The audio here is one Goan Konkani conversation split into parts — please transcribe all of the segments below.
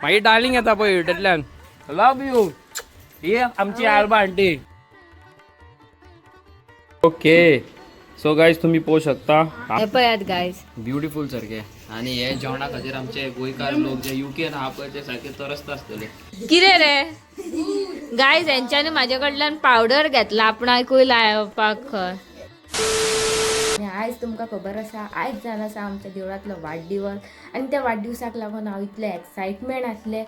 मागीर डार्लिंग येता पळय युट्यूबांतल्यान. Love you. ही आमची Alba aunty. Okay, so guys तुम्ही पोवू शकता. हे पळयात गायज. ब्युटिफूल सारखे. आणि हे जेवणा खातीर आमचे गोंयकार लोक जे युकेन आहा पळय ते सारखे तरसता आसतले. कितें रे गायज, हेंच्यांनी म्हाजे कडल्यान पावडर घेतला आपणाकूय लावपाक खंय. आनी आयज तुमकां खबर आसा, आयज जावन आसा आमच्या देवळांतलो वाडदिवस. आनी त्या वाडदिवसाक लागून हांव इतलें एक्सायटमेंट आसलें.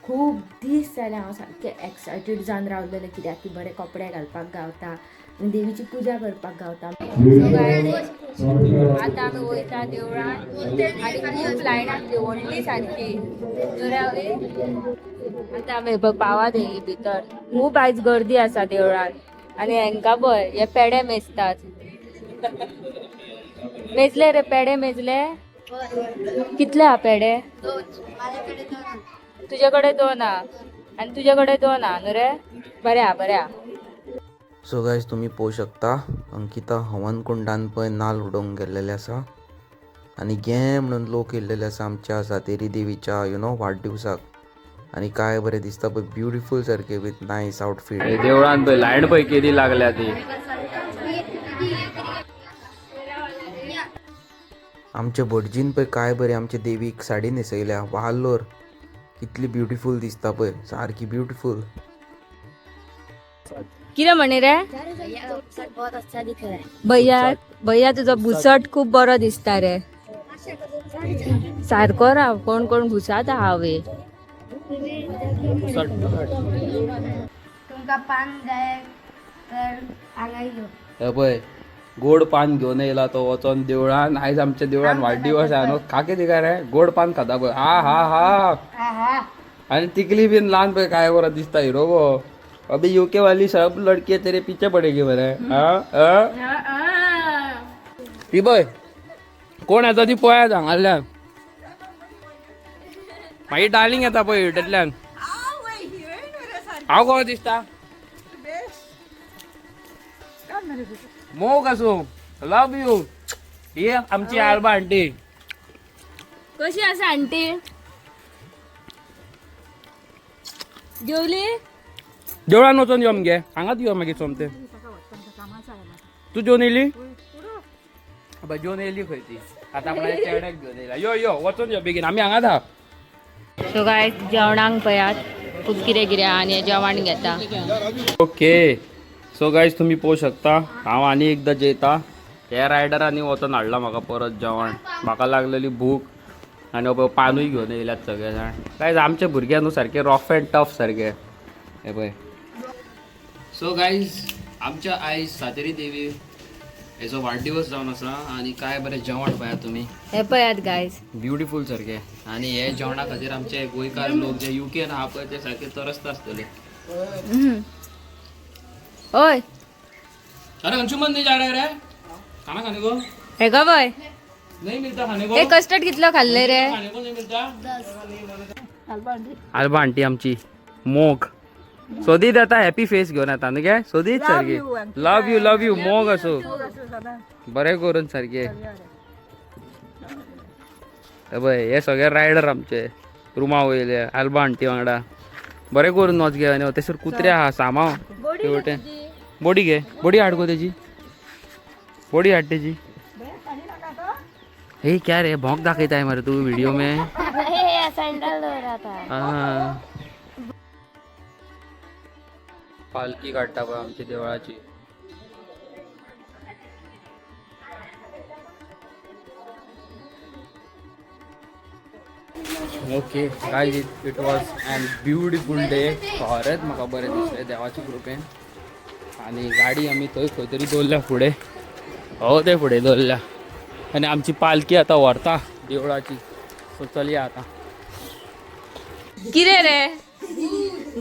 खूब दीस जाले हांव सारकें एक्सायटेड जावन रावलेलें, कित्याक की बरे कपडे घालपाक गावता आनी देवीची पुजा करपाक गावता. सो गायज, आतां आमी वयता देवळान आनी खूब लायन आसली व्हडली सारकी. आतां आमी पळय पावात येयली भितर. खूब आयज गर्दी आसा देवळान. आनी हेंकां पळय, हे पेडे मेजतात. मेजले रे पेडे? मेजले? कितले हा पेडे? तुजे कडेन दोन हा आनी तुजे कडेन दोन हा न्हू रे? बरें हा, बरें हा. सो गायज, तुमी पळोवंक शकता, अंकिता हवन कुंडान पळय नाल्ल उडोवंक गेल्लेलें आसा आनी गे म्हणून लोक येयल्लेले आसा आमच्या सातेरी देवीच्या वाडदिवसाक. आनी काय बरें दिसता पळय, ब्युटिफूल सारकें विथ नायस आउटफीट. देवळान पळय लायन पळय केदी लागल्या ती. आमच्या भटजीन पळय काय बरें आमच्या देवीक साडी न्हेसयल्या वालोर. कितली ब्युटिफूल दिसता पळय, सारकी ब्युटिफूल. कितें म्हणी रे? बहुत अच्छा दिख रहा है. भैया, भैया, तुजो बुसट खूब बरो दिसता रे. सारको राव, कोण कोण घुसात हावे. तुमका पान जाय तर हांगा यो. हे पळय, गोड पान घेवन येयला तो वचोन देवळान. आयज आमच्या देवळान वाडदिवस आहा न्हू. खाके दिका रे, गोड पान खाता पळय. हा हा हा. आणि तिकली बिन ल्हान पळय, काय बरो दिसता हिरो गो. अभी यूके वाली सब लड़की तेरे पीछे पडेगी मरे. हा हा. ती पळय कोण येता ती पळयात हांगासल्यान. मागीर डार्लिंग येता पळय युट्यूबांतल्यान. हांव कसो दिसता? मोग आसूं. Love you. ही आमची आल्बा आंटी. कशी आसा आंटी? जेवली? देवळान वचोन यो मगे, हांगाच यो मागीर सोमतें. तूं जेवन येयली? बाय, जेवन येयली खंय ती. आतां आपणाच्या चेड्याक घेवन येयला. यो यो, वचोन यो बेगीन, आमी हांगाच आहा. सो काय जेवणाक पळयात खूब कितें कितें आहा आनी हें जेवण घेता. ओके, सो गायज, तुमी पळोवंक शकता, हांव आनी एकदां जेयता. ह्या रायडरांनी वचोन हाडला म्हाका परत जेवण. म्हाका लागलेली भूक. आनी हो पळय, पानूय घेवन येयल्यात सगळे जाण. गायज, आमचे भुरगे न्हू सारके रफ अँड टफ सारके. हे पळय. सो गायज, आमच्या आयज सातेरी देवी हेचो वाडदिवस जावन आसा आनी काय बरें जेवण पळयात तुमी. हे पळयात गायज. ब्युटिफूल सारके. आनी हे जेवणा खातीर आमचे गोंयकार लोक जे युकेन आहा पळय ते सारके तरसता आसतले. ओय. अरे अंशुमन, नहीं जा रहा है रे खाना खाने को? हे गो पळय. नहीं मिलता खाने को. हे कस्टर्ड कितलो खाल्ले रे? खाने को नहीं मिलता. आल्बा आंटी आमची मोग सोदीत येता. हॅपी फेस घेवन येता न्हू गे सोदीत सारकी. Love you, love you. मोग असो बरें करून सारके. हे पळय, हे सगळे रायडर आमचे रुमा वयले आल्बा आंटी वांगडा. बरें करून वच गे. आनी थंयसर कुत्रे आहा सामाव ते वटेन. बोडी घे, बोडी हाड गो तेजी, बोडी हाड तेजी. हे क्या रे, भोंक दाखयताय मरे तू व्हिडिओ में? सैंडल हो रहा था. हा. पालखी काडटा पळय आमच्या देवळाची. Okay guys, it was an beautiful day. खरेंच म्हाका बरें दिसलें देवाचे कृपेन. आनी गाडी आमी थंय खंय तरी दवरल्या फुडें, हो ते फुडें दवरल्या. आनी आमची पालखी आतां व्हरता देवळाची. सो चलया आतां. कितें रे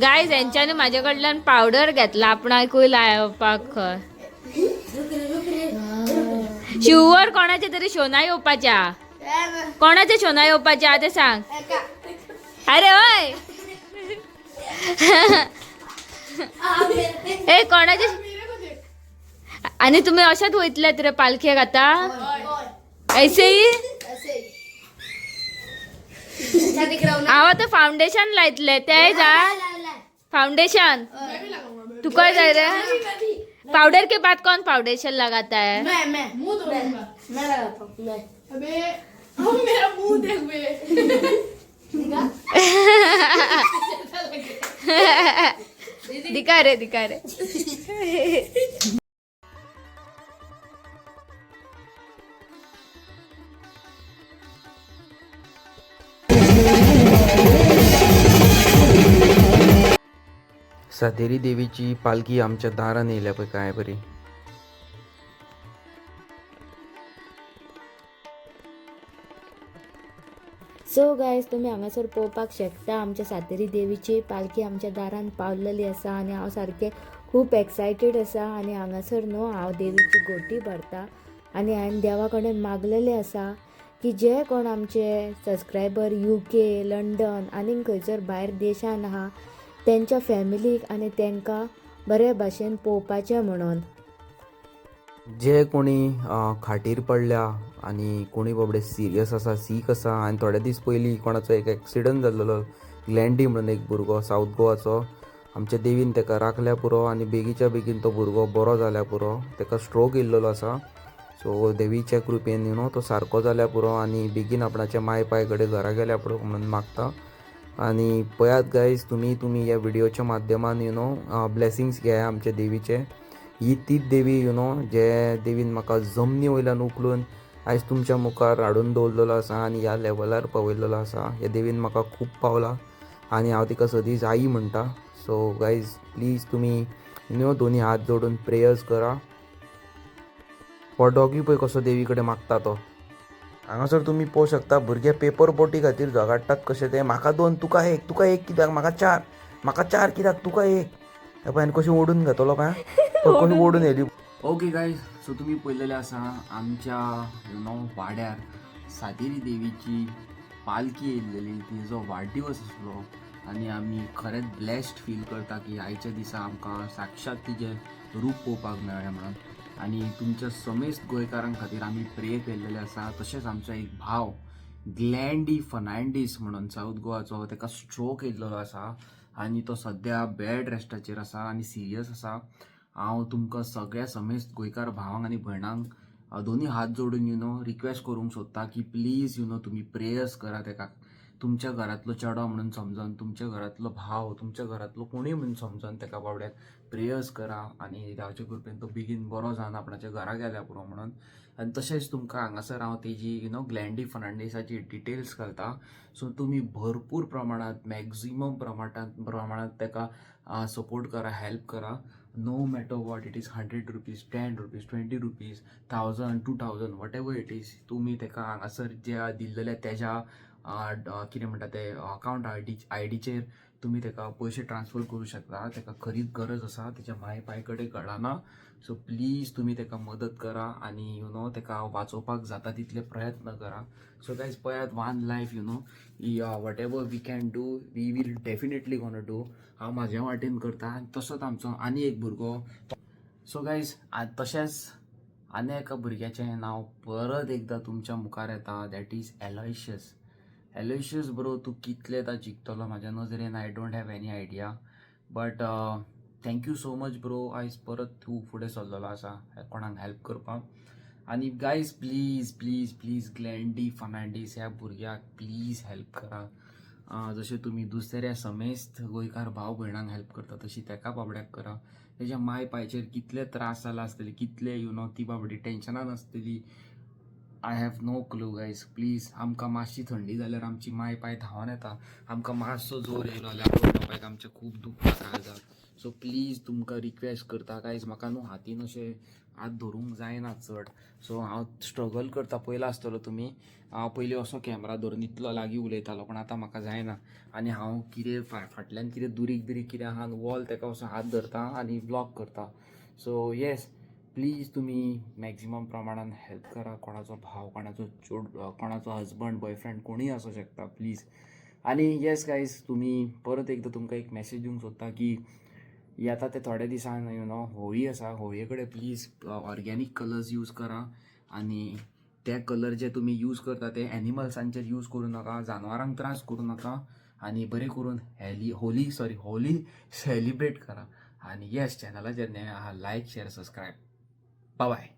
गायज, हेंच्यांनी म्हाजे कडल्यान पावडर घेतला आपणाकूय लावपाक खंय. शिवर कोणाचे तरी शोना येवपाच्या. कोणाच्या शोना येवपाच्या ते सांग. अरे हय, ए कोणाचे? आणि तुम्ही अशात वयतल्यात रे पालखेक आता? ऐसे ही. अच्छा दिख रहा हूँ ना? हांव आतां फावंडेशन लायतले तेय जाय. फाउंडेशन तुका जाय रे? पावडर के बाद कौन फाउंडेशन लगाता है? मैं मुंह धोऊंगा. मैं लगाता हूँ मैं. अबे, अब मेरा मुंह देख बे. दिखा रे, दिखा रे. सातेरी देवीची पालखी आमच्या दारान येयल्या पळय काय बरी. सो गायज, तुमी हांगासर पळोवपाक शकता, आमच्या सातेरी देवीची पालखी आमच्या दारान पावलेली आसा आनी हांव सारकें खूब एक्सायटेड आसा. आनी हांगासर न्हू हांव देवीची गोटी भरता आनी हांवें देवा कडेन मागलेलें आसा की जे कोण आमचे सबस्क्रायबर UK, London आनीक खंयसर भायर देशान आहा तेंच्या फॅमिलीक आनी तांकां बरे भाशेन पळोवपाचें म्हणून. जे कोणी खाटीर पडल्या आनी कोणी बाबडे सिरियस आसा, सीक आसा, आनी थोडे दीस पयलीं कोणाचो एक एक्सिडंट जाल्लो, ग्लँडी म्हणून एक भुरगो सावथ गोवाचो, आमच्या देवीन ताका राखल्या पुरो आनी बेगीच्या बेगीन तो भुरगो बरो जाल्या पुरो. ताका स्ट्रोक येयल्लो आसा. सो देवीच्या कृपेन you know तो सारको जाल्या पुरो आनी बेगीन आपणाच्या माय पाय कडेन घरा गेल्या पुरो म्हणून मागता. आनी पळयात गायज, तुमी तुमी ह्या व्हिडियोच्या माध्यमान you know blessings घेया आमच्या देवीचे. ही तीच देवी you know जे देवीन म्हाका जमनी वयल्यान उखलून आयज तुमच्या मुखार हाडून दवरलेलो आसा आनी ह्या लेवलार पावयलेलो आसा. ह्या देवीन म्हाका खूब पावला आनी हांव तिका सदींच आई म्हणटा. सो गायज, प्लीज तुमी you know दोनी हात जोडून प्रेयर्स करा. हो डॉगी पळय कसो देवी कडेन मागता तो. हांगासर तुमी पळोवंक शकता, भुरगे पेपर बोटी खातीर झगडटात कशे ते. म्हाका दोन, तुका एक, तुका एक कित्याक, म्हाका चार, म्हाका चार कित्याक, तुका एक. हे पळय, आनी कशी ओडून घेतलो काय, कशी ओडून येयली. ओके गायज, सो तुमी पळयलेलें आसा, आमच्या you know वाड्यार सातेरी देवीची पालखी येयल्लेली. तिजो वाडदिवस आसलो आनी आमी खरेंच ब्लेस्ड फील करता की आयच्या दिसा आमकां साक्षात तिजें रूप पळोवपाक मेळ्ळें म्हणून. आनी तुमच्या समेस्त गोंयकारां खातीर आमी प्रे केल्लेलें आसा. तशेंच आमचो एक भाव ग्लँडी फर्नांडीस म्हणून सावथ गोवाचो, ताका स्ट्रोक येयल्लो आसा आनी तो सद्या बेड रेस्टाचेर आसा आनी सिरियस आसा. हांव तुमकां सगळ्या समेस्त गोंयकार भावांक आनी भयणांक दोनी हात जोडून you know request करूंक सोदता की प्लीज you know तुमी प्रेयर्स करा ताका. तुमच्या घरांतलो चेडो म्हणून समजून, तुमच्या घरांतलो भाव, तुमच्या घरांतलो कोणूय म्हणून समजून ताका बाबड्याक प्रेयर्स करा आनी देवाच्या कृपेन तो बेगीन बरो जावन आपणाच्या घरा गेल्या पुरो म्हणून. आनी तशेंच तुमकां हांगासर हांव तेजी you know ग्लँडी फर्नांडीसाची डिटेल्स घालता. सो तुमी भरपूर प्रमाणांत, मॅक्झिमम प्रमाणांत ताका सपोर्ट करा, हेल्प करा. No matter what it is, 100 rupees, 10 rupees, 20 rupees, 1000, 2000, whatever it is, तुमी ताका हांगासर ज्या दिल्लेल्या तेज्या कितें म्हणटा ते अकावंट आयडीचेर तुमी ताका पयशे ट्रान्सफर करूं शकता. ताका खरीच गरज आसा, तेच्या माय पाय कडेन कळना. सो प्लीज तुमी ताका मदत करा आनी you know ताका वाचोवपाक जाता तितले प्रयत्न करा. सो गायज, पळयात, one life, whatever we can do, we will definitely gonna do. हांव म्हाज्या वाटेन करता आनी तसोच आमचो आनी एक भुरगो. सो गायज, तशेंच आनी एका भुरग्याचें नांव परत एकदां तुमच्या मुखार येता, that is Aloysius. Aloysius bro, तूं कितले आतां जिखतलो म्हाज्या नजरेन I don't have any idea, but thank you so much bro. आयज परत तूं फुडें सरलेलो आसा कोणाक हेल्प करपाक. आनी guys, please please please, Glandy Fernandes ह्या भुरग्याक प्लीज हेल्प करा. जशें तुमी दुसऱ्या समेस्त गोंयकार भाव भयणांक हेल्प करता, तशी तेका बाबड्याक करा. तेज्या माय पायचेर कितले त्रास जाला आसतले, कितले you know ती बाबडी टेन्शनान आसतली, I have no clue guys. Please, आमकां मातशी थंडी जाल्यार आमची माय पाय धांवन येता. आमकां मातसो जोर येयलो जाल्यार आवय बापायक आमचें खूब दुखता काळजाक. सो प्लीज तुमकां रिक्वेस्ट करता गायज. म्हाका न्हू हातीन अशें हात धरूंक जायना चड, सो हांव स्ट्रगल करता. पयला आसतलो तुमी, हांव पयलीं असो कॅमरा धरून इतलो लागीं उलयतालो, पूण आतां म्हाका जायना. आनी हांव कितें फाटल्यान कितें दुरीग बिरीग कितें आहा वॉल, तेका असो हात धरता आनी ब्लॉक करता. सो येस, प्लीज तुमी मॅक्झिमम प्रमाणान हेल्प करा. कोणाचो भाव, कोणाचो चोड, कोणाचो हजबंड, बॉयफ्रेंड, कोणूय आसूं शकता, प्लीज. आनी येस गायज, तुमी परत एकदां तुमकां एक मॅसेज दिवंक सोदता की येता ते थोड्या दिसान you know Holi आसा. होळये कडेन प्लीज ऑर्गेनीक कलर्स यूज करा आनी ते कलर जे तुमी यूज करता ते एनिमल्सांचेर यूज करूं नाका, जानवरांक त्रास करूं नाका आनी बरें करून हेली होली सॉरी होली सेलिब्रेट करा. आनी येस, चॅनलाचेर नवे आहा, लायक, शेअर, सबस्क्रायब. बाय.